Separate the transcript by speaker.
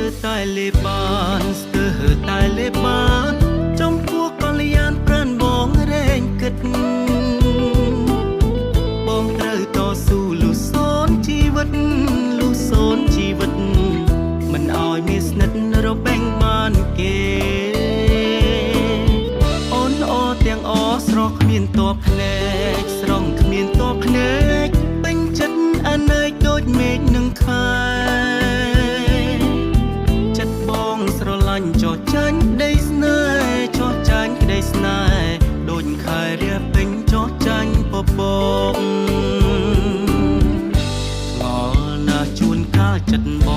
Speaker 1: ទើតែលេបានស្ទើរតែលេបានចំពោះកល្យានប្រានបងរែងគិតបងត្រូវតស៊ូលុសូនជីវិតលុសូនជីវិតមិនឲ្យមានស្និទ្ធរបែងបានគេអូនអទាំងអស្រស់គ្មានតបភ្នែកស្រង់គ្មានតបភ្នែកពេញចិត្តអណែកដូចមេឃនឹងខែ ចិត្តបងស្រឡាញ់ចោះចាញ់ក្តីស្នេហ៍ចោះចាញ់ក្តីស្នេហ៍ដូចខែរះពេញចោះចាញ់ពពកងល់ណាស់ជួនកាលចិត្តប